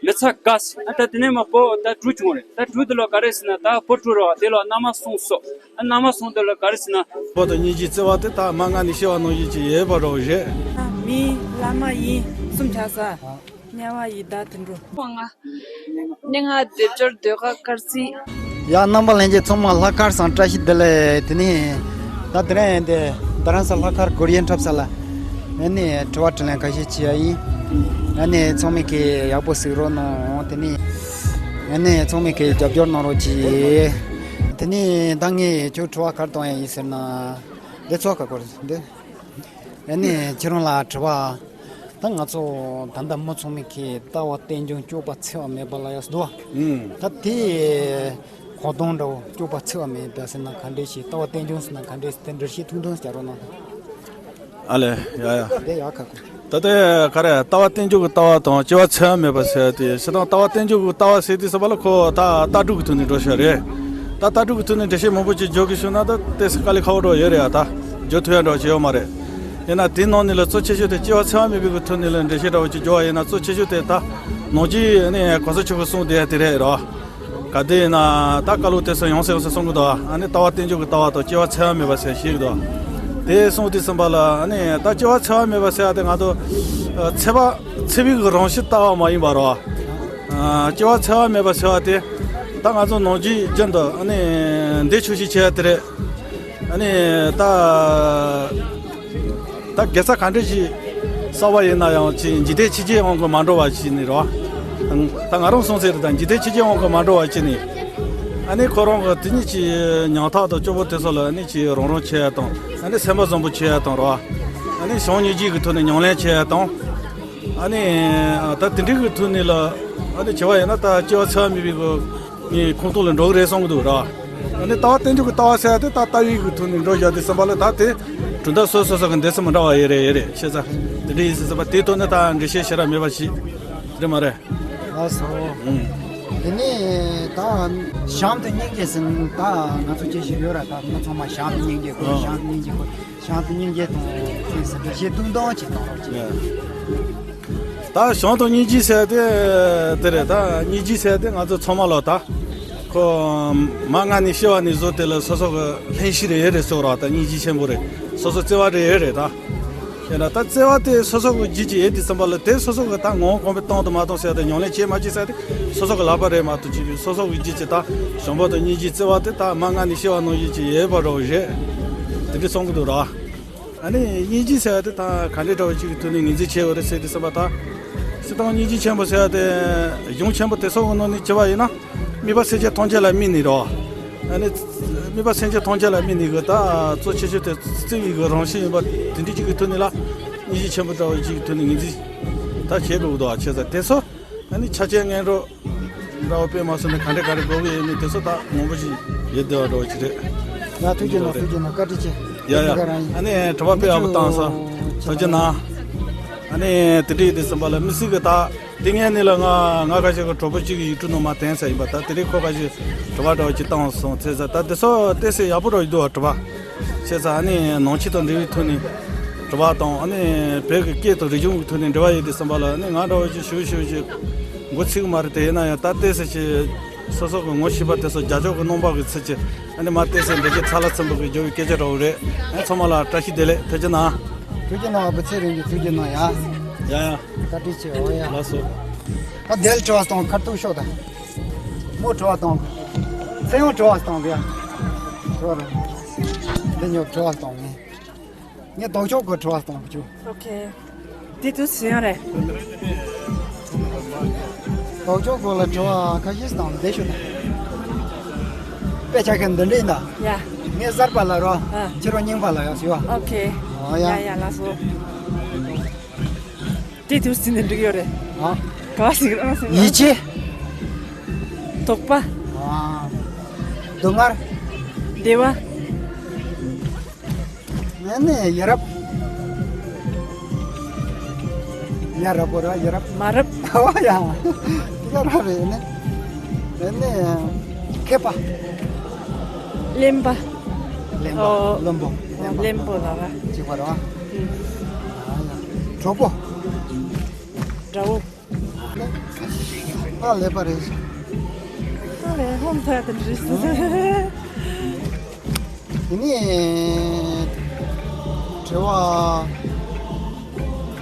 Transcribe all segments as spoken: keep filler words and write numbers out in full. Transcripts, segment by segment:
མི་ཚེ་དགའ་སི། ཨ་ད་དེ་ནས་མ་བོད་ད་གྲུ་བྱུང་རེད། ད་གྲུ་དེ་ལ་ག་རེ་ཟེར་ན་ད་བོད་གྲུ་རེད་བ། དེ་ལ་མནའ་མ་སོང་སོ། ཨ་མནའ་མ་སོང་དེ་ལ་ག་རེ་ཟེར་ན། བོད་དང་སྙིང་རྗེའི་བརྩེ་བ་དེ་ད་མ་ང་ནི་ཤེས་པ་ནང་བཞིན་གྱི་ཡོད་པ་རོགས་རེད། མི་བླ་མ་ཡིན་གསུམ་ཆགས་ས། དམྱལ་བ་ཡི་བདག་དུད་འགྲོ། ང་། སྙན་ངག་སྡེབ་སྦྱོར་ཟློས་གར་སྐར་རྩིས། ཡ། རྣམ་པ་ལྷན་རྒྱས་ཚང་མ་ལྷག་དཀར་བཟང་བཀྲ་ཤིས་བདེ་ལེགས། དེ་ནས་ད་དེ་རིང་འདི་རྡ་རམ་ས་ལྷག་དཀར་སྒོར་གཡས་འཁྲབ་ས་ལ། ཨ་ནི་དྲི་བ་དྲིས་ལན་ཁ་ཤས་བྱེད་ཡ་ཡིན། ཨ་ནི་ཚང་མས་ཀྱི་ཡག་པོ་གཟིགས་རོགས་གནང་། དེ་ནས་ཨ་ནི་ཚང་མས་ཀྱི་རྒྱབ་སྐྱོར་གནང་རོགས་གྱིས། དེ་ནས་ད་ངས་ཁྱོད་དྲི་བ་ག་རེ་གཏོང་ཡ་ཡིན་ཟེར་ན། འདི་ཚོ་ག་སྐོར་འདི། ཨ་ནི་ཁྱེད་རང་ལ་དྲི་བ། ད་ང་ཚོ་ད་ལྟ་མི་ཚང་མས་ཀྱི་ལྟ་བ་རྟེན་འབྱུང་སྐྱོབ་པ་འཚེ་བ་མེད་པ་ལ་ཡ་སྡུག་བ། ཨུམ། ད་དེ་གོ་དོན་འདྲ་བོ་སྐྱོབ་པ་འཚེ་བ་མེད་པ་ཟེར་ན་ག་འདྲས་ཞིག་ལྟ་བ་རྟེན་འབྱུང་ཟེར་ན་ག་འདྲས་ཟེར་དེ་འགྲེལ་བཤད་ཐུང་ཐུང་ཞིག་རྒྱག་རོགས་གནང་། ཨ་ལས། ཡ་ཡ། དེ་ཡག་ཁ་ཁུ། ད་ལྟ་ག་རེ་ལྟ་བ་རྟེན་འབྱུང་གི་ལྟ་བ་དང་སྐྱེ་བ་འཚེ་བ་མེད་པ་ཟེར་ཏེ་ཞེ་སྡང་ལྟ་བ་རྟེན་འབྱུང་གི་ལྟ་བ་ཟེར་དུས་ཙམ་པ་ལ་ཁོ་ད་ལྟ་གྲུབ་ཀྱི་ཐོག་ནས་འགྲོ་ཤག་རེད། ད་ལྟ་གྲུབ་ཀྱི་ཐོག་ནས་འགྲེལ་བཤད་མང་པོ་ཅིག་བརྗོད་དགོས་བྱུང་ན་ད་ཏོག་ཙམ་དཀའ་ལས་ཁག་པོ་འདྲ་བོ་ཡོད་རེད་ཡ། ད་བརྗོད་ཐུབ་ཡ་འདྲ་བོ་ཅིག་ཡོད་མ་རེད། ཡིན་ན་དེའི་ནང་ནས་ལ་གཙོ་ཆེ་ཤོས་དེ་སྐྱེ་བ་འཚེ་བ་མེད་པའི་གི་ཐོག་ནས་ལ་འགྲེལ་བཤད་འདྲ་བོ་ཅིག་བརྗོད་པ་ཡིན་ན་གཙོ་ཆེ་ཤོས་དེ་ད་ནང་ཆོས་ནས་གོང་ས་མཆོག་གིས་གསུངས་བསྡད་ཡ་དེ་རེད་རོ། ག་དུས་ཡིན་ན་ད་བཀའ་སློབ་དེ་ཚོ་ཡོང་སྲིད་ཡོང་སྲིད་གསུང་གི་འདུག་ཨ་ནི་ལྟ་བ་རྟེན་འབྱུང་གི་ལྟ་བ་དང་སྐྱེ་བ་འཚེ་བ་མེད་པ་ཟེར་ཞིག་འདུག་དེ་གསུངས་དུས་ཙམ་པ་ལ་ཨ་ནི་ད་སྐྱེ་བ་འཚེ་བ་མེད་པ་ཟེར་ཡ་དེ་ང་ཚོ་ཨ་འཚེ་བ་འཚེ་བའི་གི་རང་བཞིན་ལྟ་བ་མ་ཡིན་པ་རོ། ཨ་སྐྱེ་བ་འཚེ་བ་མེད་པ་ཟེར་བ་དེ་ད་ང་ཚོ་ནང་ཆོས་རྒྱུན་དུ་ཨ་ནི་འདི་ཆོས་ཤིག་བྱེད་ཡ་དེ་རེད། ཨ་ནི་ད། ད་དགེ་རྩ་ག་འདྲ་ཞིག་བསགས་པ་ཡིན་ན་ཡང་ཅིག་འཇིག་རྟེན་ཕྱི་རྒྱལ་དབང་གིས་མ་འགྲོ་བ་ཅིག་ནི་རོ། ད་ང་རང་སོང་ཟེར་དང་འཇིག་རྟེན་ཕྱི་རྒྱལ་དབང་གིས་མ་འགྲོ་བ་ཅིག་ནི། ཨ་ནི་ཁོ་རང་གི་དེ་ཉིད་ཀྱི་ཉམ་ཐག་དང་སྐྱོ་པོ་དེ་ཚོ་ལ་ཨ་ནི་ཅིག་རོགས་རམ་བྱེད་ཡ་དང་ཨ་ནི་སེམས་པ་བཟང་པོ་བྱེད་ཡ་དང་རོ། ཨ་ནི་བྱམས་སྙིང་རྗེ་གི་ཐོག་ནས་ཉམས་ལེན་བྱེད་ཡ་དང་། ཨ་ནི་ད་དེ་འདྲའི་གི་ཐོག་ནས་ལ་ཨ་ནི་བྱས་པ་ཡིན་ན་ད་སྐྱེ་བ་འཚེ་བ་མེད་པའི་གི་ངའི་ཁོངས་གཏོགས་ལ་འགྲོ་གི་རེད་བསམ་གི་འདུག་ར། ཨ་ནི་ལྟ་བ་རྟེན་འབྱུང་གི་ལྟ་བ་ཟེར་ཡ་དེ་ད་ལྟ་བའི་གི་ཐོག་ནས་འགྲོ་བཞག་དུས་ཙམ་པ་ལ་ད་དེ་གྲུབ་མཐའ་སོ་སོ་སོ་གི་འདི་ཚོ་མི་འདྲ་བ་ཡོད་རེད་ཡོད་རེད་ཤེས་ཚ། དེ་འདྲ་ཡིན་ཟེར་ཙམ་པ་དེའི་ཐོག་ནས་ད་འགྲེལ་བཤད་ཞེ་དྲག་མེད་པ་ཞིག་རེད་མ་རེད། ལགས་སོ། ཨུམ། དེ་ནས་ད་བྱམས་དང་སྙིང་རྗེ་ཟེར་ན་ད་ང་ཚོ་སྐད་ཆ་ཡོད་ར། ད་མི་ཚང་མ་བྱམས་དང་སྙིང་རྗེ་དགོས། ཨ། བྱམས་དང་སྙིང་རྗེ་དགོས། བྱམས་དང་སྙིང་རྗེ་དང་ཁྱེད་ཚོ་འགྲེལ་བཤད་ཐུང་ཐུང་ཅིག་གནང་རོགས་གྱིས། ད་བྱམས་དང་སྙིང་རྗེ་ཟེར་དེ་དེ་རེད། ད་སྙིང་རྗེ་ཟེར་དེ་ང་ཚོ་ཚང་མ་ལ་ད་ཁོ་མ་ང་ནས་སྐྱེ་བ་ནས་བཟུང་དེ་ལ་སོ་སོ་གི་ལྷན་སྐྱེས་རེ་ཡོད་རེད་ཟེར་ར། ད་སྙིང་རྗེ་ཆེན་པོ་རེད། སོ་སོ་བརྩེ་བ་རེ་ཡོད་རེད་ད། དེ་ན་ད་བརྩེ་བ་དེ་སོ་སོ་གི་རྒྱུད་ཀྱི་ཡོད་དུས་ཙམ་པ་ལ་དེ་སོ་སོ་གི་ད་ངོ་བོ་གོང་འཕེལ་གཏོང་དང་མ་གཏོང་ཟེར་དེ་ཉམས་ལེན་བྱེད་མ་བྱེད་ཟེར་དེ་སོ་སོ་གི་ལག་པ་རེད་མ་གཏོགས་ཅིག་སོ་སོ་གི་རྒྱུད་ཀྱི་ད་བྱམས་པ་དང་སྙིང་རྗེ་བརྩེ་བ་དེ་ད་མ་ང་ནས་སྐྱེ་བ་ནང་བཞིན་ཅིག་ཡོད་པ་རོ་རེད། དེ་འདྲ་གསུང་གི་འདུག་ར། ཨ་ནི་སྙིང་རྗེ་ཟེར་བ་དེ་ད་ག་འདྲའི་འདྲ་བ་ཅིག་གི་ཐོག་ནས་ངོས་འཛིན་བྱས་ཡོད་རེད་ཟེར་དུས་ཙམ་པ་ད། སྤྱིར་བཏང་སྙིང་རྗེ་ཆེན་པོ་ཟེར་བ་དེ་གཞུང་ཆེན་པོ་དེ་ཚོ་གི་ནང་ནས་བྱས་པ་ཡིན་ན་དམིགས་པ་སེམས་ཅན་ཐམས་ཅད་ལ་དམིགས་ནས་རོ། ཨ་ནི་དམིགས་པ་སེམས་ཅན་ཐམས་ཅད་ལ་དམིགས་ནས་གི་ད་གཙོ་ཆེ་ཤོས་དེ་བརྩེ་བའི་གི་རང་བཞིན་ཡིན་པ་དེ་འདྲའི་ཅིག་གི་ཐོག་ནས་ལ་སྙིང་རྗེ་ཆེན་པོ་འདྲ་བ་ཅིག་གི་ཐོག་ནས་ངོས་འཛིན་ད་བྱེད་དགོས་འདུག་བ་བྱས་ཙང་དེ་ཚོ། ཨ་ནི་ཆ་རྐྱེན་ངན་འགྲོ་འདྲ་བོ་དཔེ་མ་སོང་ནས་ག་འདྲ་ག་རེ་དགོས་ཀྱི་ཡོད་མེད་དེ་ཚོ་ད་མང་པོ་ཞིག་ཡོད་བསྡད་པ་འདྲ་བོ་ཅིག་རེད། ཡ་ཐུགས་རྗེ་གནང་ཐུགས་རྗེ་གནང་བཀའ་དྲིན་ཆེ། ཡ་ཡ། ཨ་ནི་དྲི་བ་དཔེ་ཡག་པོ་བཏང་སོང་། ཐུགས་རྗེ་གནང་། ཨ་ནི་དེ་འདྲ་ཡིན་དུས་ཙམ་པ་ལ་མི་སྲིད་གི་ད་དེ་སྔའི་ནི་ལ་ང་ང་ཁ་ཤས་ཀྱི་གྲོགས་པོ་གཅིག་གི་ཡུལ་གྲུ་ནང་མ་བསྟན་ས་ཡིན་པ་ད་དེ་རིང་ཁོ་ཁ་ཤས་དྲི་བ་འདྲ་བོ་ཅིག་བཏང་སོང་ཚེ་ས་ད་དེ་ཚོ་ཏོག་ཙམ་ཡག་པོ་འདྲ་བོ་འདུག་བ་དྲི་བ། བྱས་ཙང་ཨ་ནི་ནང་ཆོས་དང་འབྲེལ་བའི་ཐོག་ནས་དྲི་བ་དང་ཨ་ནི་བོད་ཀྱི་སྐད་དང་རིག་གཞུང་གི་ཐོག་ནས་འབྲེལ་བ་ཡོད་དུས་ཙམ་པ་ལ་ཨ་ནི་ང་འདྲ་བོ་ཅིག་ཞུ་ཞུ་ཞིག་འགོ་ཚུགས་ཀྱི་མ་རེད་དེ་ཡིན་ན་ཡང་ད་ལྟའི་ཚེ་ཅིག་སོ་སོ་གི་ངོ་ཤེས་པ་དེ་ཚོ་རྒྱ་ཕྱོགས་ཀྱི་སྣང་བ་གི་ཚུལ་གྱིས་ཨ་ནི་མ་ལྟའི་ཚེ་འདི་ཅིག་ཚ་ལ་ཚིམ་པོ་གི་འཇོ་བའི་སྐད་ཆ་འདྲ་བོ་རེད། ཨ་ཚང་མ་ལ་བཀྲ་ཤིས་བདེ་ལེགས་ཐུགས་རྗེ་གནང་། ཐུགས་རྗེ་གནང་བ་བུ་ཚེ་རིང་གི་ཐུགས་རྗེ་གནང་ཡ། ཡ་ཡ། བཀའ་དྲིན་ཆེ་འོ་ཡ། ལགས་སོ། ད་དེ་ལ་དྲི་བ་གཏོང་ཁར་ཐུག་ཤོག་ད། མོ་དྲི་བ་གཏོང་། ཚེ་ཡང་དྲི་བ་གཏོང་གི་ཡ། དྲི་བ་རེད། འདི་ཉོ་དྲི་བ་གཏོང་ངས། ངས་ལྡོག་ཕྱོགས་ཀྱི་དྲི་བ་གཏོང་གི་བྱུང་། ཨོ་ཁེ། དེ་དུས་སུ་ཡང་རེད། ལྡོག་ཕྱོགས་སྐོར་ལ་དྲི་བ་ཁ་ཤས་དང་བསྡད་ཤོག་ད། དཔེ་ཆ་ཁན་འདི་འདྲ་ཡིན་ད། ཡ། ངས་གསར་པ་ལ་རོ། ཨ། ཁྱེད་རང་རྙིང་པ་ལ་ཡོད་ཟེར་བ། ཨོ་ཁེ། ཨོ་ཡ། ཡ་ཡ་ལགས་སོ། དེ་དུས་སུ་ནས་འགྲིག་ཡོད་རེད། ཨ། ག་བ་ཞིག་རང་སེམས། ཡིད་ཆེས། དོགས་པ། ཨ། སྡུག་བསྔལ། བདེ་བ། ངས་ནི་ཡ་རབས། ཡ་རབས་པོ་ར་ཡ་རབས། མ་རབས། ཨོ་ཡ། དེ་ག་ར་རེད་ནི། ངས་ནི་མཁས་པ། གླེན་པ། གླེན་པ། ཨོ། བླུན་པོ། གླེན་པ། བླུན་པོ་ལ་ར། གཅིག་པ་ར། ཨུམ། ཨ་ཡ། གྲོགས་པོ། དགྲ་བོ། ཨ་ལས་པ་རེད། ཨ་ལས་ཧོམ་ཐ་དེ་རེད། དེ་ནས་དྲི་བ།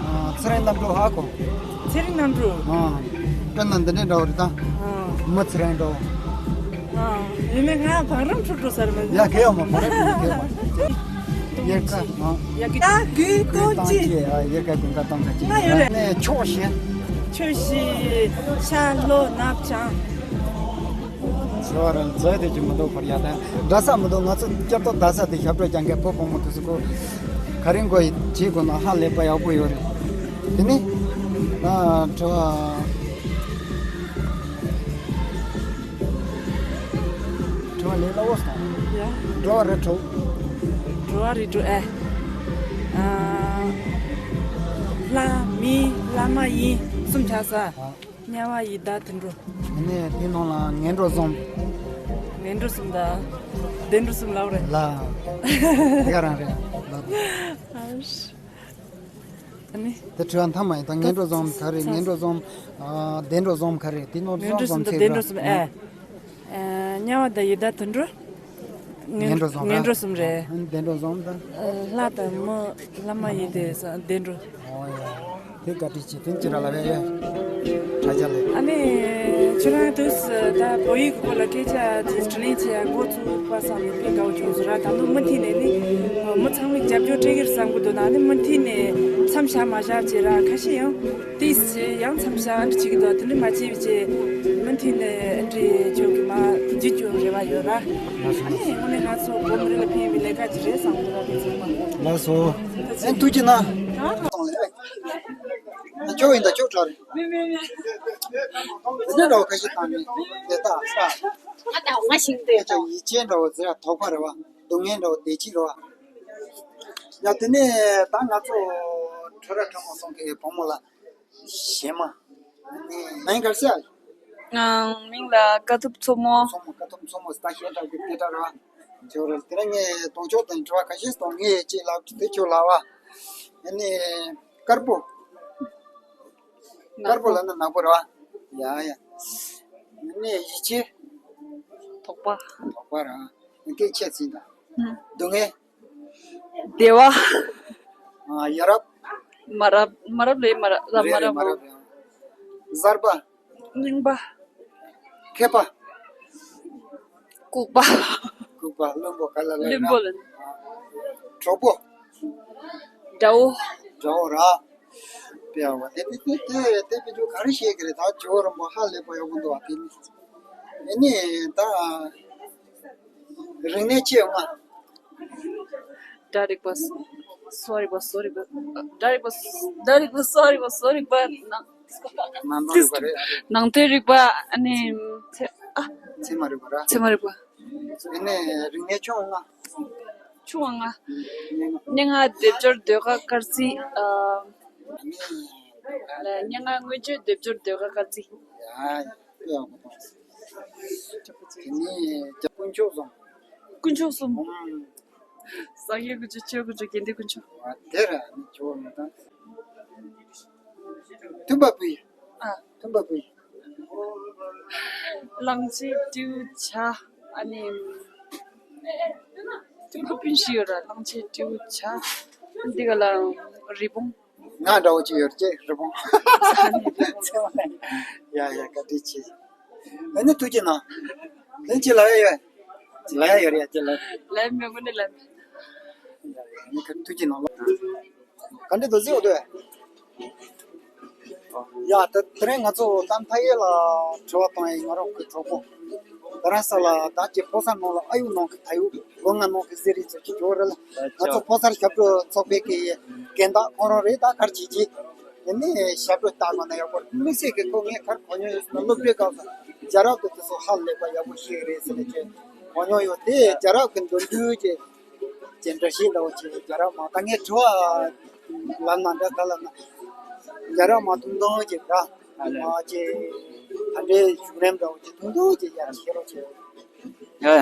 ཨ། ཚེ་རིང་རྣམ་གྲོལ་ཧ་གོ། ཚེ་རིང་རྣམ་གྲོལ། ཨ། དཔེར་ན་འདི་འདྲའི་འདྲ་བོ་རེད་ད། ཨ། མི་ཚེ་རིང་འདྲ་བོ། ཨ། ཡིན་ནའི་ང་བང་རིམ་འཁྲུལ་འགྲོ་ས་རེད་མ། ཡ་གི་ཡོད་མ། བང་རིམ་འཁྲུལ་གི་ཡོད་མ། ཡལ་ག། ཨ། ཡལ་ག། ད་གི་ཏོ་ཅི། ཡལ་ག་དགུན་ཁ་སྟོན་ཁ་ཅི། ང་ཡོད་རེད། ནས་ཕྱོགས་བཞི། ཕྱོགས་བཞི། ཤར་ལྷོ་ནུབ་བྱང་། ཞོར་རང་མཛོད་དེ་ཅི་མི་འདུག་བར་ཡ་དང་འདྲ་ས་མི་འདུག་ང་ཚོ་སྐྱབས་ཐོག་ད་ས་དེ་ཞབས་བྲོ་རྒྱག་མཁན་ཕོ་བུ་མོ་དེ་ཚོ་ཁོ་ག་རེ་མགོ་ཡི་བྱེད་དགོས་ན་ཧ་ལས་པ་ཡག་པོ་ཡོད་རེད། དེ་ནི། ཨ། དྲི་བ། དྲི་བ་ལས་སླ་བོ་སོང་། ཡ། འགྲོ་བ་རེད་འགྲོ། འགྲོ་བ་རེད་འགྲོ་ཨེ། ཨ། ལྷ་མི་ལྷ་མ་ཡིན་གསུམ་ཆགས་ས། ཨ། དམྱལ་བ་ཡི་དྭགས་དུད་འགྲོ། ཡིན་ནའི་དེའི་ནང་ལ་ངན་འགྲོ་གསུམ། ངན་འགྲོ་གསུམ་དང་། བདེ་འགྲོ་གསུམ་ལབ་རེད། ལ། དེ་ག་རང་རེད། ལ། ཨ་ནི། དེ་དྲི་བ་མཐའ་མ་ཡིན་ད། ངན་འགྲོ་གསུམ་ག་རེ། ངན་འགྲོ་གསུམ། ཨ། བདེ་འགྲོ་གསུམ་ག་རེ། དེའི་ནང་ངན་འགྲོ་གསུམ་དང་བདེ་འགྲོ་གསུམ་ཨེ། ཨ། དམྱལ་བ་དང་ཡི་དྭགས་དུད་འགྲོ། ངན་འགྲོ་གསུམ་ར། ངན་འགྲོ་གསུམ་རེད། ཨ། བདེ་འགྲོ་གསུམ་དང་། ཨ། ལྷ་དང་མི་ལྷ་མ་ཡིན་དེ་བདེ་འགྲོ། ཨོ་ཡ། དེ་བཀའ་དྲིན་ཆེ། དོན་ཅི་ར་ལ་བས་ཡ། དྲ་རྒྱ་ལས། ཨ་ནི་ཁྱེད་རང་དུས་ད་བོད་ཡིག་སྐོར་ལ་སྐད་ཆ་དེ་དྲི་ལན་བྱེད་ཡ་འགོ་ཚུགས་པ་སང་ནས་དཔེ་དགའ་བོ་བྱུང་སོང་ར། ད་དུང་མུ་མཐུད་ནས་ནི་མི་ཚང་མས་རྒྱབ་སྐྱོར་སྤྲད་ཀྱི་རེད་བསམ་གི་འདུག་ན་ནི་མུ་མཐུད་ནས་མཚམས་བཞག་མ་བཞག་བྱེད་ར། ཁ་ཤས་ཡང་ཏིས་ཡང་མཚམས་བཞག་འདྲ་བྱེད་ཀྱི་འདུག་དེ་འདྲ་མ་བྱེད་པ་བྱེད། མུ་མཐུད་ནས་འདྲ་བྱེད་ཀྱི་མ་བརྒྱུད་སྐྱོར་རེ་བ་ཡོད་ར། ཨ་ནི་དངོས་གནས་ང་ཚོ་བོད་མི་རིགས་ལ་ཕན་པའི་ལས་ཀ་ཅིག་རེད་བསམ་གི་འདུག་དེ་ཚང་མ། ལགས་སོ། ཨེ་ཐུགས་རྗེ་གནང་། ཨ་ཅོ་ཡིན་ད་ཅོ་གྲགས་རེད། མི་མི་མི། དེ་ནས་རོགས་ཁ་ཤས་བཏང་ནས་དེ་དག་ས། ཨ་ད་ང་ཞིག་འདི་ཨ་ཅག་ཡིད་ཆེས་འདྲ་བོ་ཟེར་ཡ་དོགས་པ་རེད་བ། སྡུག་བསྔལ་འདྲ་བོ་བདེ་སྐྱིད་རེད་བ། ཡ་དེ་ནས་ད་ང་ཚོ་ཁྲོ་ར་ཁྲོ་མོ་སོང་གི་བུ་མོ་ལ་གཞས་མ། མིང་ག་རེ་ཟེར་ཡ། ཨང་། མིང་ལ་དཀའ་ཐུབ་མཚོ་མོ། མཚོ་མོ། དཀའ་ཐུབ་མཚོ་མོ་ད་གཞས་འདྲ་གི་དེ་འདྲ་རེད་བ། ཁྱོད་རེད། དེ་རིང་ངས་གདོང་ཕྱོགས་དང་དྲི་བ་ཁ་ཤས་གཏོང་། ངས་ཅིག་ལབ་དེ་ཁྱོད་ལབ་བ། ཨ་ནི། དཀར་པོ། དཀར་པོ་ལབ་ན་ནག་པོ་རེད་བ། ཡ་ཡ། ཨ་ནི་ཡིད་ཆེས། དོགས་པ། དོགས་པ་རེད་བ། སྐད་ཆ་ཚིག་དང་། ཨུམ། སྡུག་བསྔལ། བདེ་བ། ཨ། ཡ་རབས། མ་རབས། མ་རབས་ལས་མ་རབས་ལ་མ་རེད་རེད། རབས་མ་རབས་རེད། གསར་པ། རྙིང་པ། མཁས་པ། ལྐུགས་པ། ལྐུགས་པ། བླུན་པོ་ག་ལ་ལ་བླུན་པོ་ལ། གྲོགས་པོ། དགྲ་བོ། དགྲ་བོ་ར། དཔེ་ཡག་པ། དེ་དེ་དེ་དེ་དེ་དཔེ་ཆ་ག་རེ་བཤད་ཀྱི་རེད། ད་ཇོ་རིན་པོ་ཧ་ལས་པ་ཡག་པོ་འདུག་བ། དེ་ནི་ཨ་ནི་ད་རིག་གནས་ཆེ་ཡོང་ང་། སྒྲ་རིག་པ། བཟོ་རིག་པ། བཟོ་རིག་པ། སྒྲ་རིག་པ། སྒྲ་རིག་པ། བཟོ་རིག་པ། བཟོ་རིག་པ། ནང་ནང་དོན་རིག་པ་རེད། ནང་དོན་རིག་པ། ཨ་ནི་ཚེ། ཨ། ཚད་མ་རིག་པ་ར། ཚད་མ་རིག་པ། ཨ་ནི་རིག་གནས་ཆུང་བ་ལྔ། ཆུང་བ་ལྔ། སྙན་ངག་སྡེབ་སྦྱོར་ཟློས་གར་སྐར་རྩིས། ཨ། སྙན་ངག་མངོན་བརྗོད་སྡེབ་སྦྱོར་ཟློས་གར་སྐར་རྩིས། ཡ་ཡ། དེ་ནི་དཀོན་མཆོག་གསུམ། དཀོན་མཆོག་གསུམ། ཨུམ། སངས་རྒྱས་དཀོན་མཆོག། ཆོས་དཀོན་མཆོག། དགེ་འདུན་དཀོན་མཆོག། དེ་ར་ནི་ཇོ་བོ་མི་དང་། མཐུན་པ་སྤུན། ཨ། མཐུན་པ་སྤུན། གླང་ཆེན་སྤྲེའུ་བྱ། ཨ་ནི། མཐུན་པ་སྤུན་བཞི་ཡོད་ར། གླང་ཆེན་སྤྲེའུ་བྱ། འདི་ག་ལ་རི་བོང་། ང་འདྲ་བོ་ཅིག་ཡོད་ཅེས་རི་བོང་། ཡ་ཡ། བཀའ་དྲིན་ཆེ། ཨ་ནི་ཐུགས་རྗེ་གནང་། ལན་ཅི་ལབ་ཡ་ཡོད། ཅི་ལབ་ཡ་ཡོད་རེད་ཡ། ཅི་ལབ། ལན་མི་དངོས་གནས་ལན། ཡ་ཡ། ཨ་ནི་ཐུགས་རྗེ་གནང་ལོ། ག་འདྲ་འདུག་ཟེར་འོ་དོ། ཡ་ད་དེ་རིང་ང་ཚོ་ད་མཐའ་ཡས་ལ་དྲི་བ་བཏང་ཡས་ང་རང་གི་གྲོགས་པོ། ད་རང་ས་ལ་ད་ཀྱི་ཕོ་གསར་ནང་ལ་ཨ་ཡུ་ནང་གི་ད་ཡུ་སྒོ་ང་ནང་གི་ཟེར་རིགས་ཚོ་ཅིག་འགྲོ་རེད་ལ། ང་ཚོ་ཕོ་གསར་ཞབས་བྲོ་ཚོགས་པའི་གི་རྒན་བདག་ཁོང་རང་རེད། ད་གར་བྱེད་ཀྱི་ཡིན་ནི་ཞབས་བྲོ་ལྟ་དགོས་ན་ཡག་པོ་དམིགས་བསལ་གི་ཁོ་ངས་གར་གོ་མྱོང་ཡོད་ཟེར་ན་སློབ་གྲྭའི་སྐབས་སུ་རྒྱལ་རབས་ཀྱི་དེ་ཚོ་ཧ་ལས་པ་ཡག་པོ་ཤེས་རེད་ཟེར་ནས་ཀྱི་གོ་མྱོང་ཡོད་དེ། རྒྱལ་རབས་ཀྱི་འདོན་འདུན་གྱི་ཅེས་འདྲ་ཞིག་འདྲ་བོ་ཅིག་རྒྱལ་རབས་མ། ད་ངས་དྲི་བ་ལབ་ན་འདྲ་ག་ལབ་ན། རྒྱལ་རབས་མ་ཐུང་ཐུང་ཅིག་ར། ཨ་ལས། མ་ཅིག་ད་འདྲའི་བཞུགས་རིམ་འདྲ་བོ་ཅིག་ཐུང་ཐུང་ཅིག་ཡར་ཤེས་རོགས་བྱེད། ཡ་ཡ།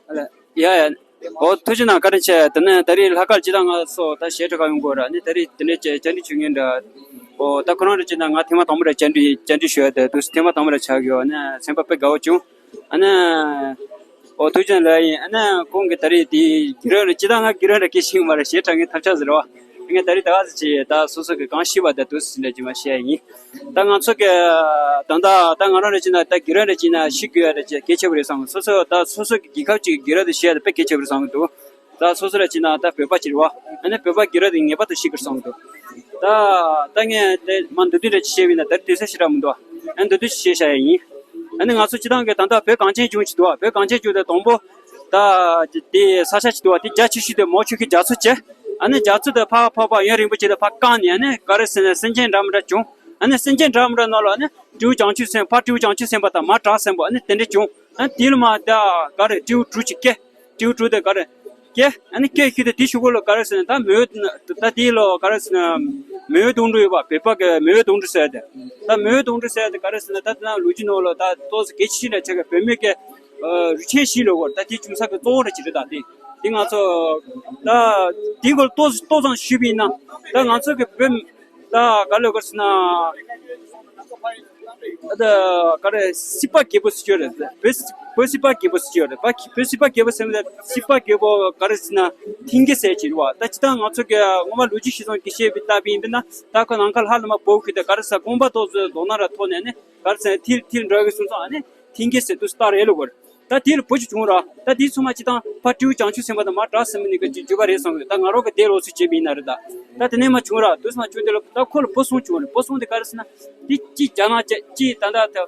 ཨ་ལས། ཡ་ཡ། འོ་ཐུགས་རྗེ་གནང་། བཀའ་དྲིན་ཆེ། དེ་ནས་ད་རེས་ལྷག་དཀར་སྤྱི་བཏང་ང་སོ་ད་གཞས་འཁྲབ་ག་ཡོང་དགོས་ར། ནི་ད་རེས་དེ་འདྲའི་བཅར་འདྲི་བྱེད་མཁན་འདྲ། ཨོ་ད་ཁོ་རང་རེ་བྱས་ན་ང་ཐེངས་མ་དང་པོ་རེ་བཅར་འདྲི་བཅར་འདྲི་ཞུ་ཡ་དེ་དུས་སུ་ཐེངས་མ་དང་པོ་རེ་ཆགས་ཡོད། ཨ་ནི་སེམས་པ་དཔེ་དགའ་བོ་བྱུང་། ཨ་ནི་ཨོ་ཐུགས་རྗེ་ལ་ཡིན། ཨ་ནི་ཁོང་གི་ད་རེས་དེ་གི་རོན་རེ་ཅི་ད་ང་གི་རོན་རེ་སྐད་ཤེས་མ་རེད། ཞེ་དྲག་ངས་ཐབས་ཆག་ཟེར་བ་ངས་ད་རེས་ད་ག་ཟེར་ཅི་ད་སོ་སོ་གི་གང་ཤེས་པ་དེ་དུས་སུ་འདྲ་ཅི་མ་བཤད་ཡིན། ད་ང་ཚོ་གི་ད་ད་ད་ང་རང་རེ་བྱས་ན་ད་གི་རོན་རེ་བྱས་ན་ཤི་དགོས་ཡ་རེ་ཅི་གལ་ཆེ་བོ་རེད་བསམ། སོ་སོ་ད་སོ་སོ་གི་རྒྱལ་ཁབ་ཅིག་གི་གི་རོན་དེ་ཤེས་ཡ་དེ་དཔེ་གལ་ཆེ་བོ་རེད་བསམ་གི་འདུག་ད་སོ་སོ་ར་བྱས་ན་ད་བོད་པ་ཅིག་རེད་བ། ཨ་ནི་བོད་པ་གི་ར་དེ་ངེས་པར་དུ་ཤེས་དགོས་བསམ་གི་འདུག་ད་ད་ངས་དེ་མ་འདི་དུས་ར་ཅི་བཤད་པ་ཡིན་ན་ད་དུས་ཚོད་ཞེ་དྲག་མི་འདུག་ཨ་ནི་འདི་དུས་ཅི་བཤད་བྱ་ཡ་ཡིན། ཨ་ནི་ང་ཚོ་སྤྱི་བཏང་གི་ད་ལྟ་བོད་གངས་ཅན་ལྗོངས་ཅིག་འདུག་བ། བོད་གངས་ཅན་ལྗོངས་དེ་དང་པོ་ད་དེ་ས་ཆ་ཅིག་འདུག་བ། དེ་རྒྱ་ཆེ་ཤོས་དེ་མའོ་ཆོས་ཤིང་རྒྱ་མཚོ་བྱས། ཨ་ནི་རྒྱ་མཚོ་དེ་ཕར་ཕར་ཕར་ཡུན་རིང་པོ་བྱས་ཏེ་ཕར་བཀག་ནས་ཨ་ནི་ག་རེ་ཟེར་ན་སེམས་ཅན་འདྲ་མི་འདྲ་བྱུང་། ཨ་ནི་སེམས་ཅན་འདྲ་མི་འདྲ་ནང་ལ་ཨ་ནི་སྤྲེའུ་བྱང་ཆུབ་སེམས་དཔའ་སྤྲེའུ་བྱང་ཆུབ་སེམས་དཔའ་དང་མ་བྲག་སྲིན་པོ་ཨ་ནི་དེ་འདྲ་བྱུང་། ཨ་ནི་དེ་ལ་མ་ད་ག་རེ་སྤྲེའུ་དྲུག་ཅིག་སྐྱེས། སྤྲེའུ་དྲུག་དེ་ག་རེ་སྐྱེས། ཨ་ནི་སྐྱེས་ཤུལ་དེ་དེའི་གཞུག་གུ་ལ་ག་རེ་ཟེར་ན་ད་མེས་ད་དེ་ལ་ག་རེ་ཟེར་ན་མེས་དུང་སྒྲོ་ཡོད་པ། བོད་པ་གི་མེས་དུང་སྒྲོ་ཟེར་དེ། ད་མེས་དུང་སྒྲོ་ཟེར་དེ་ག་རེ་ཟེར་ན་ད་དེ་ན་ལོ་རྒྱུས་ནང་ལ་ད་ཏོག་ཙམ་གལ་ཆེ་ལ་ཆེ་གི་བོད་མི་གི་རུས་ཆེན་ཞིག་ལ་གོ་ད་དེ་ཅུང་ཟད་གི་གཙོ་བོ་རེ་ཅིག་རེད། ད་དེ་དེ་ང་ཚོ་ད་དེ་གོ་ཏོག་ཏོག་ཙམ་ཞུས་པ་ཡིན་ན་ད་ང་ཚོ་གི་བོད་ད་ག་ལ་ག་རེ་ཟེར་ན། ཨ་ད་ག་རེ་སྲིད་པ་རྒད་པོ་ཟེར་གྱི་ཡོད་རེད། བོད་བོད་སྲིད་པ་རྒད་པོ་ཟེར་གྱི་ཡོད་རེད། བོད་བོད་སྲིད་པ་རྒད་པོ་ཟེར་ན་སྲིད་པ་རྒད་པོ་ག་རེ་ཟེར་ན་མཐིང་གེ་ཟེར་གྱི་རེད་བ། ད་ཅི་ད་ང་ཚོ་གི་སྔོན་མ་ལོ་རྒྱུས་ཤེས་ཚང་གི་བཤད་པའི་ལྟ་བུ་ཡིན་པ་ན་ད་ཁོ་ནམ་མཁའ་ལྷ་ལ་མ་བབས་ཁུལ་དུ་ག་རེ་ཟེར་དགོངས་པ་ཏོག་ཙམ་རྫོགས་སྣང་ར་ཐོག་ནས་ནི་ག་རེ་ཟེར་ཐིལ་ཐིལ་འགྲོ་གི་སོང་ཙང་ཨ་ནི་མཐིང་གེ་ཟེར་དུས་སྟག་རེད་ལོ་གོ་རེད། ད་དེ་ལ་བོད་ཅིག་བྱུང་ར། ད་དེའི་ཚོད་མ་ཅི་དང་ཕ་སྤྲེའུ་བྱང་ཆུབ་སེམས་དཔའ་དང་མ་བྲག་སྲིན་མོ་གཉིས་ཀྱི་བརྒྱུད་པ་རེད་བསམ་གི། ད་ང་རང་གི་དེ་ལོ་ཚོད་བྱས་པ་ཡིན་ན་རེད། ད་ད་དེ་ནས་མ་བྱུང་ར། དུས་ཚོད་མ་བྱུང་དེ་ལ་ད་ཁོ་ལ་བུ་གསུམ་བྱུང་རེད། བུ་གསུམ་དེ་ག་རེ་ཟེར་ན་དེ་གཅིག་རྒྱ་ནག་བྱས། གཅིག་ད་ལྟ་ད་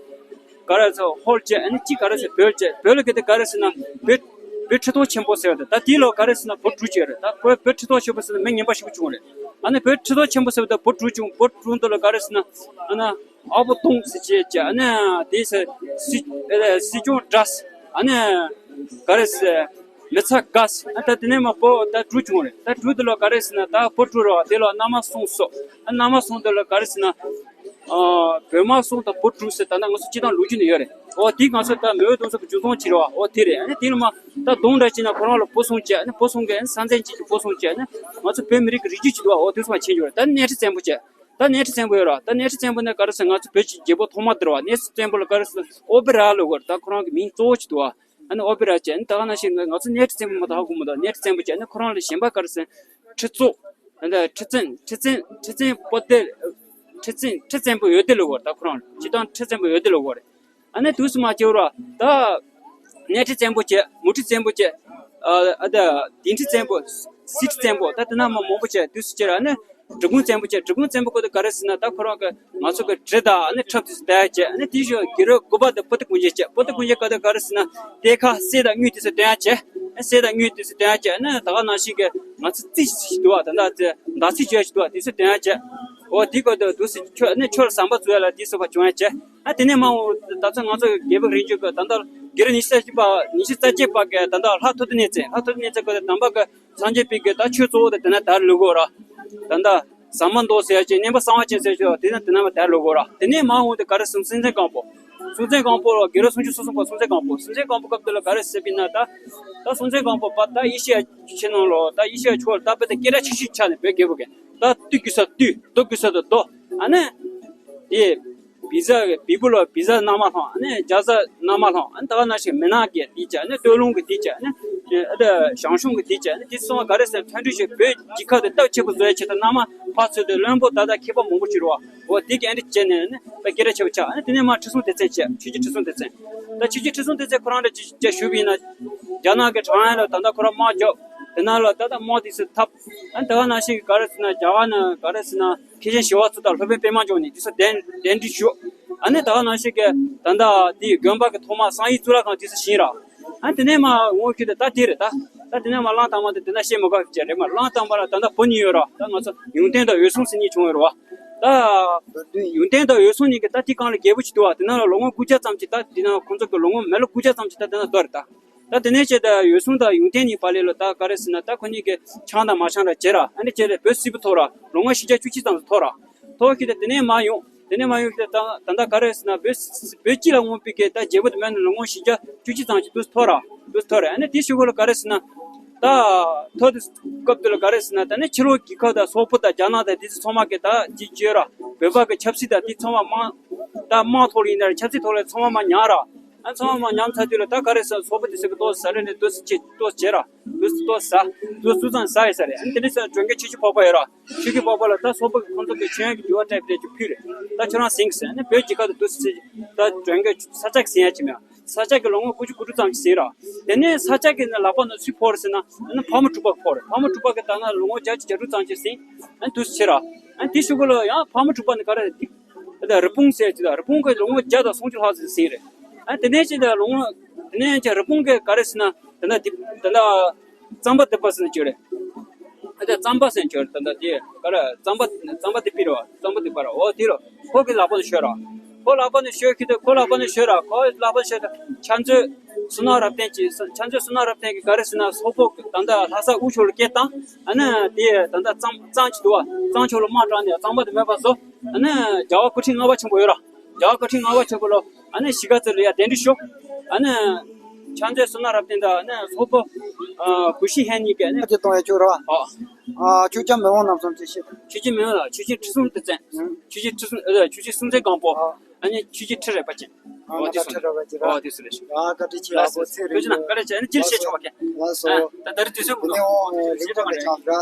ག་རེ་ཟེར་ཧོར་བྱས། ཨ་ནི་གཅིག་ག་རེ་ཟེར་བོད་བྱས། བོད་ལ་གི་དེ་ག་རེ་ཟེར་ན་བོད་བོད་ཁྲི་ཐོག་ཆེན་པོ་ཟེར་བ་དེ། ད་དེ་ལོ་ག་རེ་ཟེར་ན་བུ་དྲུག་བྱས་རེད། ད་བོད་བོད་ཁྲི་ཐོག་ཆེན་པོ་ཟེར་ན་མི་ངན་པ་ཞིག་བྱུང་རེད། ཨ་ནི་བོད་ཁྲི་ཐོག་ཆེན་པོ་ཟེར་བ་དེ་བུ་དྲུག་བྱུང་། བུ་དྲུག་འདི་ལ་ག་རེ་ཟེར་ན་ཨ་ན། ཨ་བོ་དུང་སི་ཅེ་ཅེ། ཨ་ནི་དེ་སི་སི་ཨེ་སི་ཅུང་དྲ་སི། ཨ་ནི་ག་རེ་སི་མི་ཚ་དགའ་སི། ཨ་ད་དེ་ནས་མ་བོ་ད་དྲུག་བྱུང་རེད། ད་དྲུག་དེ་ལ་ག་རེ་ཟེར་ན་ད་བུ་དྲུག་རེད་བ། དེ་ལ་མནའ་མ་གསུམ་སོ། ཨ་མནའ་མ་གསུམ་དེ་ལ་ག་རེ་ཟེར་ན་ཨ་བུ་མོ་གསུམ་དང་བུ་དྲུག་སི། ད་ནི་ང་ཚོ་སྤྱི་བཏང་ལོ་རྒྱུས་ནས་ཡོད་རེད། འོ་དེ་ང་ཚོ་ད་མེས་དུང་སི་གི་རྒྱུ་ཚང་ཅིག་རེད་བ། འོ་དེ་རེད། ཨ་ནི་དེ་ལ་མ་ད་དུང་འདྲ་ཅིག་ན་ཁོ་རང་ལ་བུ་གསུམ་བྱས། ཨ་ནི་བུ་གསུམ་གི་ཨ་ནི་ས་མཚན་ཅིག་གི་བུ་གསུམ་བྱས། ཨ་ནི་ང་ཚོ་བོད་མི་རིགས་ཀྱི་རིགས་རྒྱུད་ཅིག་འདུག་བ། འོ་དེ་ཚོ་མ་ཁྱེར་འགྱུར་རེད། ད་གནས་ཁྲི་བཙན་པོ་བྱས། ད་གནས་ཁྲི་བཙན་པོ་ཡོད་ར། ད་གནས་ཁྲི་བཙན་པོ་ནས་ག་རེ་ཟེར་ང་ཚོ་བོད་ཀྱི་རྒྱལ་པོ་ཐོག་མ་དེ་རེད་བ། གནས་ཁྲི་བཙན་པོ་ལ་ག་རེ་ཟེར་ཨོ་པེ་ར་ལབ་དགོས་རེད། ད་ཁོ་རང་གི་མིང་གཙོ་བོ་ཅིག་འདུག་བ། ཨ་ནི་ཨོ་པེ་ར་བྱས། ཨ་ནི་ད་ག་ནང་བཞིན་ང་ཚོ་གནས་ཁྲི་བཙན་པོ་མ་གཏོགས་ཧ་གོ་མི་འདུག་གནས་ཁྲི་བཙན་པོ་བྱས། ཨ་ནི་ཁོ་རང་ལ་གཞན་པ་ག་རེ་ཟེར་ཁྲི་ཙོག་ཨ་ནི་ཁྲི་བཙན་ཁྲི་བཙན་ཁྲི་བཙན་པོ་ཏེ་ཁྲི་བཙན་ཁྲི་བཙན་པོ་འོད་ལྡེ་ལབ་དགོས་རེད། ད་ཁོ་རང་ལ་སྤྱིར་བཏང་ཁྲི་བཙན་པོ་འོད་ལྡེ་ལབ་དགོས་རེད། ཨ་ནི་དུས་སུ་མ་སྐྱེ་བ་ར། ད་གནས་ཁྲི་བཙན་པོ་བྱས། མུ་ཁྲི་བཙན་པོ་བྱས། ཨ་ཨ་ད་དིང་ཁྲི་བཙན་པོ། སྲི་ཁྲི་བཙན་པོ། ད་དེ་ན་མ་མང་པོ་བྱས། དུས་སུ་སྐྱེ་ར། ཨ་ནི་འབྲི་གུང་བཙན་པོ་བྱས། འབྲི་གུང་བཙན་པོ་ཁོ་ད་ག་རེ་ཟེར་ན་ད་ཁོ་རང་གི་ང་ཚོ་གི་གྲི་དང་ཨ་ནི་ཁྲབ་དེ་ཚོ་སྟོན་ཡ་བྱས། ཨ་ནི་དེའི་ཞོར་གི་རོ་དགུ་པ་དེ་པོ་ཏི་ཀུན་ཇེ་བྱས། པོ་ཏི་ཀུན་ཇེ་ཁོ་ད་ག་རེ་ཟེར་ན་གཏེར་ཁ་གསེར་དང་དངུལ་དེ་ཚོ་སྟོན་ཡ་བྱས། ཨ་གསེར་དང་དངུལ་དེ་ཚོ་སྟོན་ཡ་བྱས། ཨ་ནི་ད་ག་ནང་བཞིན་གི་ང་ཚོ་རྩིས་ཞིག་འདུག་བ། ད་ད་ཚེ་ཟླ་ཚེས་བྱས་ཞིག་འདུག་བ། དེ་ཚོ་སྟོན་ཡ་བྱས། འོ་དེ་གོ་ད་དུས་སུ་ཁྱོད་ཨ་ནི་ཁྱོད་ཟམ་པ་བཙུགས་ཡ་ལ་དེ་ཚོ་ཕར་བྱུང་ཡ་བྱས། ཨ་དེ་ནས་མ་འོངས་ད་ཚོ་ང་ཚོ་རྒྱལ་པོ་རིང་ཆེན་གྱི་ད་ལྟ་དགེ་རུ་ཉི་ཤུ་རྩ་གཅིག་པ་ཉི་ཤུ་རྩ་གཅིག་པ་གི་ད་ལྟ་ལྷ་ཐུབ་བསྟན་གནས་བཙན། ལྷ་ཐུབ་བསྟན་གནས་བཙན་གི་ད་དམ་པ་གི་སངས་རྒྱས་པའི་གི་ད་ཆོས་གཙོ་བོ་དེ་དེ་ན་དར་ལུགས་གོ་ར། ད་ལྟ་ཟ་མ་མདོ་ཟེར་ཡ་ཅིག་གནས་པ་གསང་བ་ཅན་ཟེར་ཡ་ཅིག་དེ་ན་དེ་ན་མ་དར་ལུགས་གོ་ར། དེ་ནས་མ་འོངས་དེ་ག་རེ་སོང་། སྲོང་བཙན་སྒམ་པོ། སྲོང་བཙན་སྒམ་པོ་ལ་དགེ་ལུགས་སུམ་ཅུ་སོ་གསུམ་པ་སྲོང་བཙན་སྒམ་པོ། སྲོང་བཙན་སྒམ་པོ་སྐབས་དེ་ལ་ག་རེ་ཟེར་བ་ཡིན་ན་ད། ད་སྲོང་བཙན་སྒམ་པོ་པ་ད་ཨེ་ཤི་ཡ་ཕྱི་ནང་ལོ་ད་ཨེ་ཤི་ཡ་ཕྱོགས་ལ་ད་དཔེ་ད་སྐད་གྲགས་ཆེ་ཤོས་ཆགས་ནས་བོད་རྒྱལ་པོ་གི་ད་བཏུལ་དགོས་ས་བཏུལ། བཟློག་དགོས་ས་དང་བཟློག་ཨ་ནི་དེ། བི་ཛ་བི་བུ་ལ་བི་ཛ་མནའ་མ་བླངས། ཨ་ནི་རྒྱ་བཟའ་མནའ་མ་བླངས། ཨ་ནི་ད་ག་ནང་བཞིན་མི་ནག་གི་དེ་བྱས། ཨ་ནི་སྟོད་ལུང་གི་དེ་བྱས། ཨ་ནི་ཨ་ད་ཞང་ཞུང་གི་དེ་བྱས། ཨ་ནི་དེ་སོང་བ་ག་རེ་ཟེར་མཐུན་སྒྲིལ་ཞིག་བོད་རྒྱལ་ཁབ་དེ་སྟོབས་ཆེན་པོ་བཟོ་ཡ་ཆེད་དུ་མནའ་མ་ཕར་ཚུར་དེ་བློན་པོ་ད་ལྟ་མཁས་པ་མང་པོ་ཅིག་རེད་བ། འོ་དེ་གི་ཨ་འདྲ་བྱས་ནས་ཨ་ནི་ད་སྐད་གྲགས་ཆེ་བ་ཆགས། ཨ་ནི་དེ་ནས་མར་ཁྲི་སྲོང་ལྡེ་བཙན་བྱས། ཆོས་རྒྱལ་ཁྲི་སྲོང་ལྡེ་བཙན། ད་ཆོས་རྒྱལ་ཁྲི་སྲོང་ལྡེ་བཙན་ཁོ་རང་འདྲ་ཅིག་བྱས་ཞུས་པ་ཡིན་ན། རྒྱ་ནག་གི་ཁྲང་ཨན་ལ་ད་ལྟ་ཁོ་རང་དམག་རྒྱབ། དེ་ནང་ལ་ད་ལྟ་དམག་དེ་ཚོ་འཐབ། ཨ་ནི་ད་ག་ནང་བཞིན་གི་ག་རེ་ཟེར་ན་རྒྱ་གར་ནས་ག་རེ་ཟེར་ན། མཁན་ཆེན་ཞི་བ་འཚོ་དང་སློབ་དཔོན་པད་མ་འབྱུང་གནས་དེ་ཚོ་གདན་གདན་འདྲེན་ཞུས། ཨ་ནི་ད་ག་ནང་བཞིན་གི་ད་ལྟ་དེའི་དགོན་པ་གི་ཐོག་མ་བསམ་ཡས་གཙུག་ལག་ཁང་དེ་ཚོ་བཞེངས་ར། ཨ་ནི་དེ་ནས་མར་འོང་ཁུལ་དུ་ད་དེ་རེད་ད། ད་དེ་ནས་མར་གླང་དར་མ་དེ་དེ་ན་བཤད་མི་དགོས་ཀྱི་རེད་མ། གླང་དར་མ་ལ་ད་ལྟ་བུ་གཉིས་ཡོད་ར། ད་ང་ཚོ་ཡོན་ཏན་དང་འོད་སྲུང་ཟེར་གཉིས་བྱུང་ཡོད་ར་བ། ད་ཡོན་ཏན་དང་འོད་སྲུང་གཉིས་ཀྱི་ད་དེ་གང་ལ་རྒྱལ་པོ་ཅིག་འདུག་བ། དེ་ན་ལ་ལོ་ངོ་དགུ་བརྒྱ་ཙམ་ཅིག་ད་དེ་ན་ཁོང་ཚོ་གི་ལོ་ངོ་མི་ལོ་དགུ་བརྒྱ་ཙམ་ཅིག་ད་དེ་ན་འདུག་རེད་ད། ད་དེ་ནས་བྱས་ད་འོད་སྲུང་དང་ཡོན་ཏན་གཉིས་བར་ལས་ལ་ད་ག་རེ་ཟེར་ན་ད་ཁོ་གཉིས་ཀྱིས་ཆང་དང་མ་ཆང་ར་བྱེད་ར། ཨ་ནི་བྱས་ཏེ་བོད་སིལ་བུ་ཐོར་ར། ལོ་ངོ་བཞི་བརྒྱ་བཅུ་གཅིག་ཙམ་ཞིག་ཐོར་ར། ཐོར་ཤི་ད་དེ་ནས་མར་ཡོང་། དེ་ནས་མར་ཡོང་ཤི་ད་ད་ལྟ་ག་རེ་ཟེར་ན་བོད་བོད་སྤྱི་ལ་འོངས་པའི་གི་ད་རྒྱལ་པོ་དེ་མེད་ན་ལོ་ངོ་བཞི་བརྒྱ་བཅུ་གཅིག་ཙམ་ཞིག་དུས་ཐོར་ར། དུས་ཐོར་ར། ཨ་ནི་དེའི་གཞུག་གུ་ལ་ག་རེ་ཟེར་ན། ད་ཐོག་དེ་སྐབས་དེ་ལ་ག་རེ་ཟེར་ན། ད་ནི་ཕྱི་ལོགས་རྒྱལ་ཁབ་དང་སོག་པོ་དང་རྒྱ་ནག་དང་དེ་ཚོ་ཚང་མ་གི་ད་ཅི་བྱོས་ར། བོད་པ་གི་ཆབ་སྲིད་དང་དེ་ཚང་མ་མང་། ད་དམངས་ཐོག་ལ་ཡིན་ན་ར་ཆབ་སྲིད་ཐོག་ལ་ཚང་མ་མ་ཉར་ར། ཨ་ཚང་མ་མ་ཉར་ཚར་དུས་ལ་ད་ག་རེ་ཟེར། སོག་པོ་དེ་ཚོ་གི་ཏོག་ཙམ་ཟ་རེ་ནས་ཏོག་ཙམ་ཅིག་ཏོག་ཙམ་བྱས་ར། ཏོག་ཙམ་ཏོག་ཙམ་ཟ། ཏོག་ཙམ་ཙམ་ཟ་ཡི་ཟ་རེད། ཨ་ནི་དེ་ནས་ས་གྲོས་འགོ་ཆུ་ཆུ་ཕོག་པ་ཡོད་ར། ཆུ་ཆུ་ཕོག་པ་ལ་ད་སོག་པོ་གི་ཁོང་ཚོ་གི་མཆོད་ཡོན་གྱི་འབུལ་བ་སྤྲད་པའི་ཆུ་ཕུལ་རེད། ད་ཁྱོད་རང་ཟིན་གི་ཟེར། ཨ་ནི་བོད་རྒྱལ་ཁབ་དུ་ཏོག་ཙམ་ད་གྲོས་འགོ་ས་ཆ་གི་ཟིན་ཡ་ཅི་མེད། ས་ཆ་གི་ལོ་ངོ་དགུ་བཅུ་གོ་དྲུག་ཙམ་ཞིག་ཟིན་ར། དེ་ནས་ས་ཆ་གི་ནི་ལག་པ་ནང་སུས་ཕོག་རེད་ཟེར་ན། ཨ་ནི་ཕག་མོ་གྲུ་པ་ཕོག་རེད། ཕག་མོ་གྲུ་པ་གི་ད་ན་ལོ་ངོ་བརྒྱད་ཅུ་གྱ་དྲུག་ཙམ་ཞིག་ཟིན། ཨ་ནི་དུས་སུ་ཕྱིར་ར། ཨ་ནི་དེ་ཤུ་གུ་ལ་ཡང་ཕག་མོ་གྲུ་པ་ནི་ག་རེ་རེད། དེ་ད་རི་བོང་ཟེར་གྱི། ད་རི་བོང་གི་ལོ་ངོ་བརྒྱ་དང་སུམ་ཅུ་ལྷག་ཙམ་ཟིན་རེད། ཨ་ནི་དེ་ནས་ཅི་ད་ལོ་ངོ་དེ་ནས་ཅི་རི་བོང་གི་ག་རེ་ཟེར་ན། ད་ན་དེ་ད་ན་རྩམ་པ་སྡིབ་པ་ཟེར་ན་ཅི་རེད། ཨ་ད་རྩམ་པ་ཟེར་ན་ཅི་རེད། ད་ན་དེ་ག་རེ་རྩམ་པ་རྩམ་པ་སྡིབ་པ་རེད་བ། རྩམ་པ་སྡིབ་པ་ར། འོ་དེ་ར། ཁོ་གི་ལག་པ་ནས་ཤོར་ར། ཁོ་ལག་པ་ནས་ཤོར་གི་དེ། ཁོ་ལག་པ་ནས་ཤོར་ར། ཁོ་ལག་པ་ནས་ཤོར་དེ་ཕྱག་མཛོད་བསོད་ནམས་རབ་བརྟན་གྱི། ཕྱག་མཛོད་བསོད་ནམས་རབ་བརྟན་གྱི་ག་རེ་ཟེར་ན། སོག་པོ་ད་ལྟ་ལྷ་ས་དབུས་ཕྱོགས་ལ་སྐད་བཏང་། ཨ་ནི་དེ་ད་ལྟ་གཙང་གཙང་ཅིག་འདུག་བ། གཙང་ཕྱོགས་ལ་དམག་དྲངས་ནས་གཙང་པ་དེ་མེད་པ་བཟོ། ཨ་ནི་རྒྱལ་བ་སྐུ་ཕྲེང་ལྔ་པ་ཆེན་པོ་ཡོད་ར། རྒྱལ་བ་སྐུ་ཕྲེང་ལྔ་པ་ཆེན་པོ་ལ་ཨ་ནི་གཞིས་ཀ་རྩེ་ལ་ཡ་གདན་འདྲེན་ཞུ། ཨ་ནི་ཕྱག་མཛོད་བསོད་ནམས་རབ་བརྟན་དང་ཨ་ནི་སོག་པོ་ཨ་གུ་ཤྲི་ཧན་གཉིས་ཀས་ཨ་ནི། ཨ་ཅེ་གཏོང་ཡ་ཁྱོད་ར་བ། ཨ། ཨ་ཆོས་རྒྱལ་མེས་དབོན་རྣམ་གསུམ་ཅེས་བཤད། ཆོས་རྒྱལ་མེས་དབོན་ལ་ཆོས་རྒྱལ་ཁྲི་སྲོང་ལྡེ་བཙན། ཨ། ཆོས་རྒྱལ་ཁྲི་སྲོང་། ཨ་ཆོས་རྒྱལ་སྲོང་བཙན་སྒམ་པོ། ཨ། ཨ་ནི་ཆོས་རྒྱལ་ཁྲི་རལ་པ་ཅན། ཨ་འོ་དེ་ཚོ་ཁྲི་རལ་པ་ཅན་ར། འོ་དེ་ཚོ་རེད་ཤག་ཨ་བཀའ་དྲིན་ཆེ། ལགས་སོ། ཨ་ཚེ་རིང་ལགས་སོ། བཀའ་དྲིན་ཆེ། ཨ་ནི་ཅི་བཤད་ཆོག་པ་ཀྱང་། ལགས་སོ། ཨ་ད་ད་རེས་དུས་ཚོད་མི་འདུག་དེ་ནས་འོང་རིང་པོ་ལ་ཆགས་འདྲ།